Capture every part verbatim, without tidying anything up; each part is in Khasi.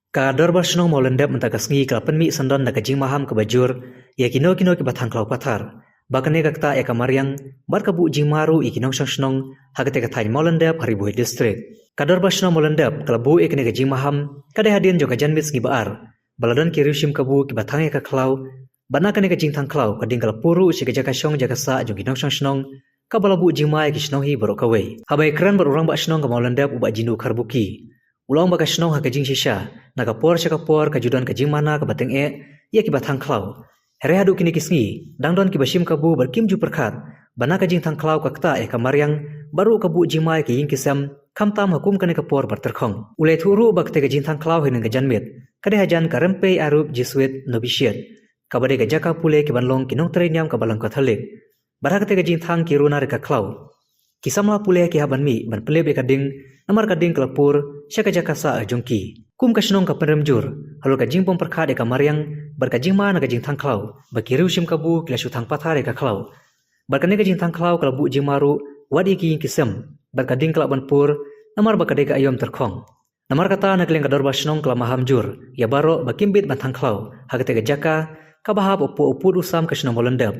Ka Dorbar Shnong Mawlyndep mynta ka sngi ka la pynmih syndon da ka jingmaham kaba jur ïa kino kino kiba thang khlaw pathar, ba kane ka ktah ïa ka mariang bad ka buh jingma ruh ïa ki nongshong shnong ha katei ka thaiñ Mawlyndep ha Ri Bhoi District. Ka Dorbar Shnong Mawlyndep ka la buh ïa kane ka jingmaham ka dei hadien jong ka janmiet sngi ba ar, ba la don ki riewshim kabu kiba thang ïa ka khlaw, bad na kane ka jingthang khlaw ka ding ka la pur ruh sha ka jaka shong jaka sah jong ki nongshong shnong, kaba la buh jingma ïa ki shnong hi baroh kawei. Haba ïakren bad u Rangbah Shnong ka Mawlyndep, u Bah Jinu Kharbuki, u la ong ba ka shisha na ka jingshisha na ka por sha ka por ka ju don ka jingmana kaba tyngeh ïa kiba thang khlaw. Hynrei haduh kine ki sngi dang don kiba shim kabu bad kim ju pyrkhat ba na ka jingthang khlaw ka ktah ïa ka mariang bad ruh ka buh jingma ïa ki ïing ki sem, khamtam ha kum kane ka por ba tyrkhong. U la ïathuh ruh ba katei ka jingthang khlaw hynnin ka janmiet ka dei hajan ka Rympei Arup Jesuit Novitiate, kaba dei ka jaka pule kiban long ki nongtrei niam ka Balang Katholik. Bad ha katei ka jingthang ki runa ri ka khlaw, ki samla pule ki hap ban mih ban pynlip ïa ka ding, namar ka ding ka la pur sha ka jaka sah jong ki. Kum ka shnong ka pynrem jur halor ka jingbym pyrkhat ïa ka mariang bad ka jingma na ka jingthang khlaw, ba ki riewshim kabu ki la shu thang pathar ïa ka khlaw. Bad kane ka jingthang khlaw ka la buh jingma ruh wat ïa ki ïing ki sem, bad ka ding ka lah ban pur, namar ba ka dei ka aïom tyrkhong. Namar kata na ka liang ka Dorbar Shnong ka la maham jur ïa baroh ba kim bit ban thang khlaw ha katei ka jaka kaba hap u pud u sam ka shnong Mawlyndep.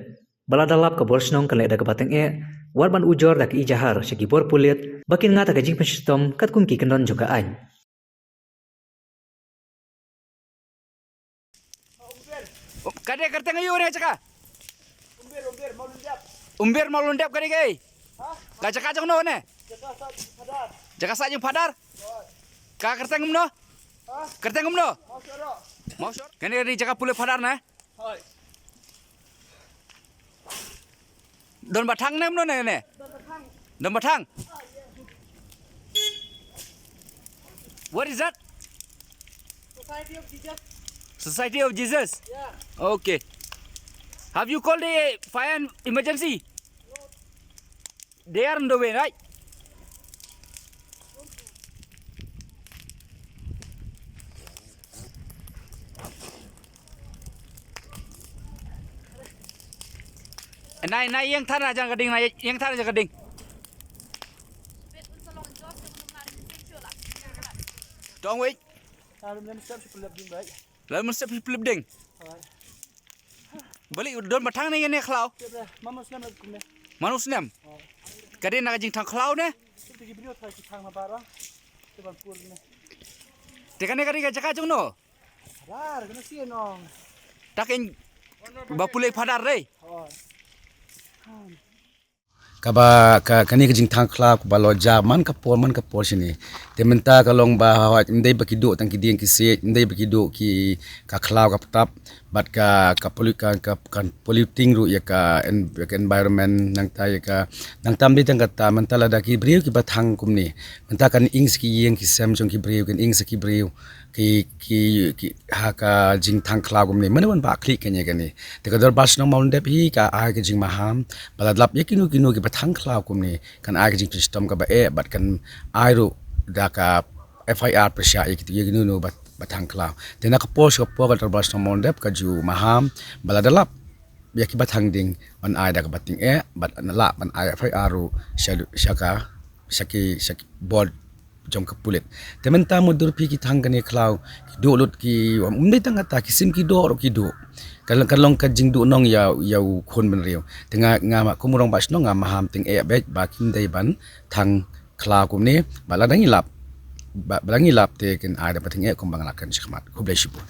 Ba lada lap ka bor shnong kan leh da kaba tyngeh, wat ban ujor da ka ijahar sha ki bor pulit ba kin ngat ha ka jingpynshitom katkum ki kyndon jong ka aiñ. Ka dei kyrteng aiu ne jaka? Umbir Mawlyndep. Umbir Mawlyndep ka dei kaei? Ka jaka jong no ne? Jaka sah jong Phadar. Ka kyrteng kumno? Kyrteng kumno? Mawshor. Kane ka dei jaka pule Phadar ne? Don Bathang ne kumno ne ne? Don Bathang. What is that? Society of Jesus. Society of Jesus? Yeah. Okay. Have you called the fire and emergency? They are on the way, right? Nai, nai, ïeng than jong ka ding, nai, ïeng than jong ka ding. Tong wei. Lem sep shi plep ding. Balik Don Bathang ne ïa ne khlaw. Manu snem. Ka dei na ka jingthang khlaw ne. Te kane ka dei ka jaka jong no. Takin ba pule Phadar re. Kaba ka, kane ka jingthang khlaw kaba la jia man ka por man ka por shane. Te mynta ka long ba hawai, ym dei ba ki duh tang ki dieng ki siej, ym dei ba ki duh ki ka khlaw ka btap, bad ka, ka pollu-, ka, ka, ka polluting ruh ïa ka en-, ïa ka environment, nangta ïa ka, nangta ym dei tang kata, mynta lada ki briew kiba thang kumne, mynta kan ing sa ki ïing ki sem jong ki briew, kan ing sa ki briew ki, ki, ki ha ka jingthang khlaw kumne, mano ban ba khlieh kane kane. Te ka Dorbar Shnong Mawlyndep hi ka ai ka jingmaham ba lada lap ïa kino kino kiba thang khlaw kumne, kan ai ka jingpynshitom kaba eh bad kan ai ruh da ka F I R pyrshah ïa kito ïa kino kino ba, ba thang khlaw. Te na ka por sha ka por ka Dorbar Shnong Mawlyndep ka ju maham ba lada lap ïa kiba thang ding ban ai da kaba tyngeh bad lah ban ai F I R ruh sha, sha ka, sha ki, sha ki bor jong ka pulit. Te mynta mutdur phi ki thang kane khlaw, ki duh lut ki, ym dei tang kata, ki sim ki doh ruh ki duh. Kan, kan long ka jingduhnong ïa, ïa u khun bynriew. Te nga, nga ma kum u rangbah shnong nga maham tyngeh beit ba kim dei ban thang khlaw kumne, ba lada ngi lap, ba, ba lada ngi lap te kin ai da ba tyngeh kumba nga la kren shakhmat. Khublei shibun.